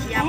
Siap.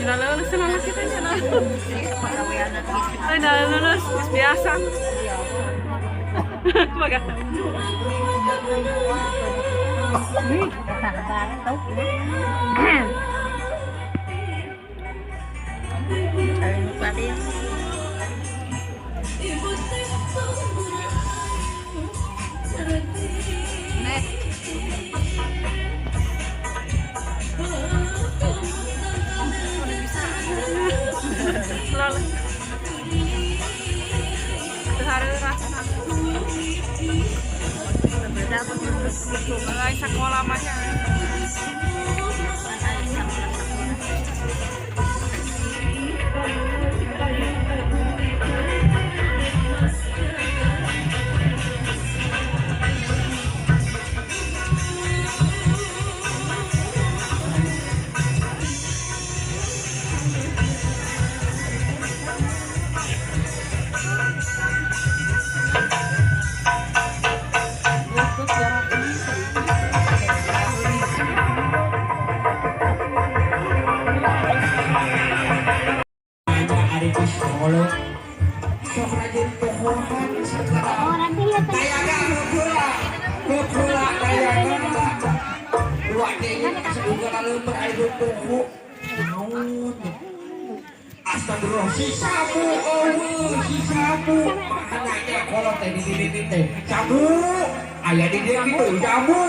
Lulus lulus kita nya. Ay, nalulus. Mas biasa. Maga. Net. Lol. Hari rasa. Mulai sekolah mah. Ari psikolog sok rajin tokohan tayaga kukula kukula tayaga dua deui sebuga leumpeur aya toko naon. Astagfirullah, si sabu, eueuh si sabu makanya kolot teh di dieu teh sabu aya di dieu kitu sabu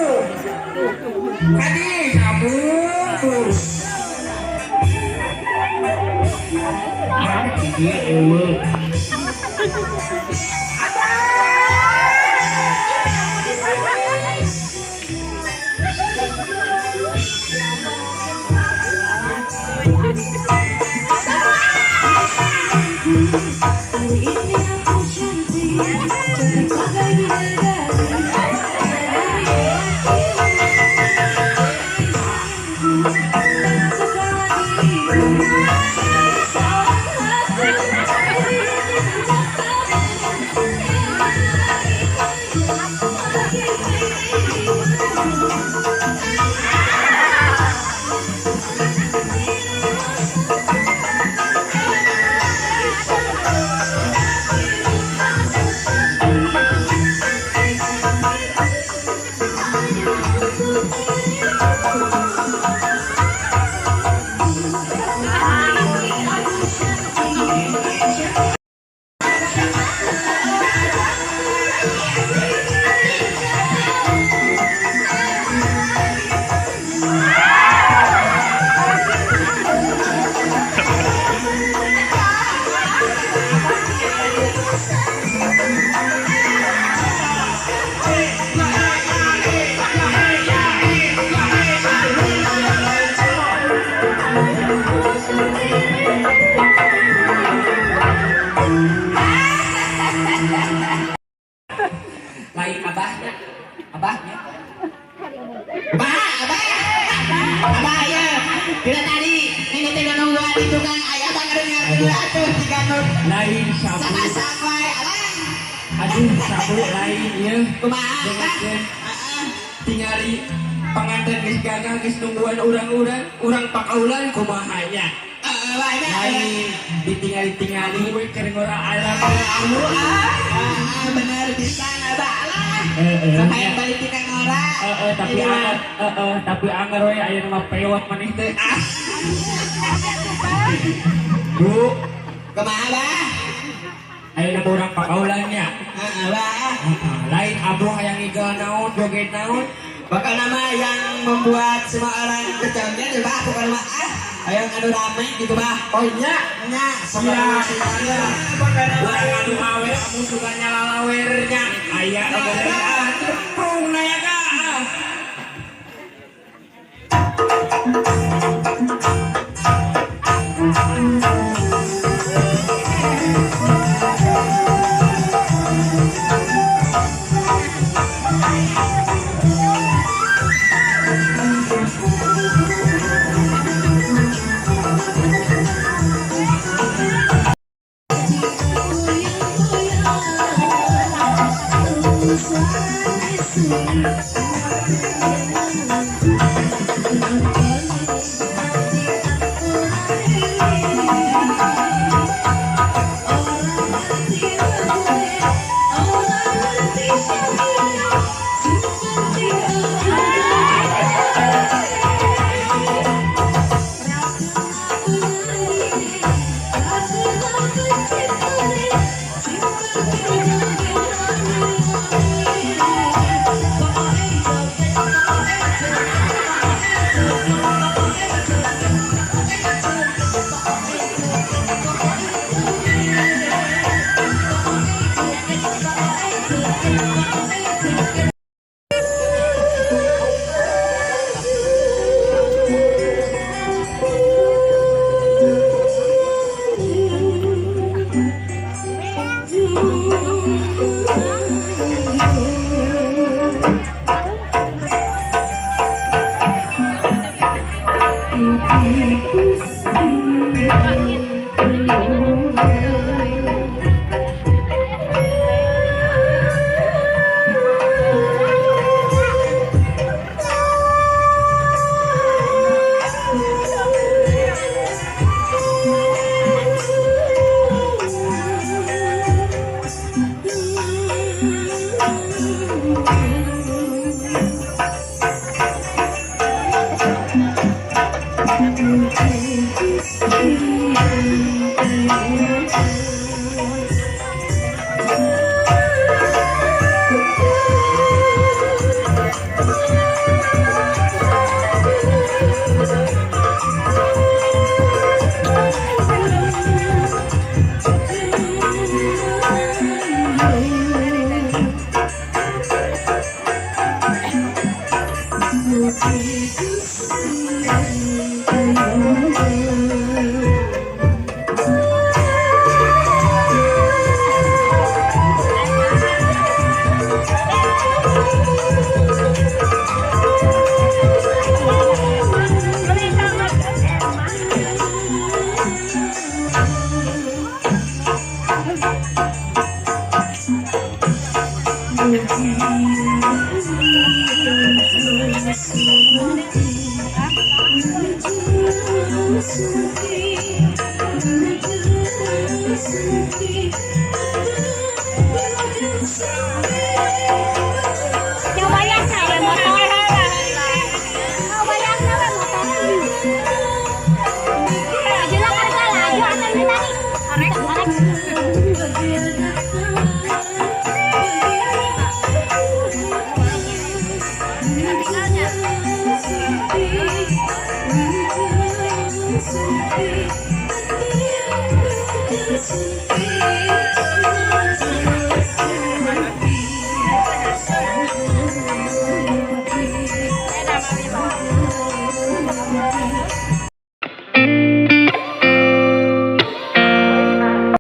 tadi sabu terus di dieu eueuh. Hari ini aku cantik, cantik bagai bidadari. Dari hatimu, sayangku, tak suka diriku. Seorang aku, hari ini sejak kamu yang melarikanku, lagi dirimu. Lain abahnya, abahnya, abah, abah, abah ya. Bila tadi ini tidak nungguan itu kan ayah bang dengar dulu atuh tiga nu Lain sabu. Sama-sama alang. Aduh, sabu lain ya. Kumaha, Abah? Dengarkeun. Tingali pengantin geus gagal, geus nungguan urang-urang, urang pakaulan kumaha nya? Heeh, banyak. Lain ditingali-tingali we keur ngora alam. Amu ah, ah, bener bisa abah lah. Heeh. Sampai yang balik kita ngora. Heeh, tapi Jadi mah, anger, heeh, tapi anger we aya nu mah pewot maneh teh. Ah. Bu, kumaha abah? Aya nu urang pakaulannya. Heeh, abah. Heeh, lain abah hayang igal naon, joget naon. Bakal nama yang membuat semua orang berjoget ya bah, bukan mah ah, ayo anu rame gitu bah. Oh nya, Nya, siap, siap. Pokokna mah. Urang anu awe amun suka nyalalawernya. Aya nu ah. Nyobayan na we motor. Nyobayan na we motor. Laju lah karena laju akan ditarik. Arek, arek. Eh, nama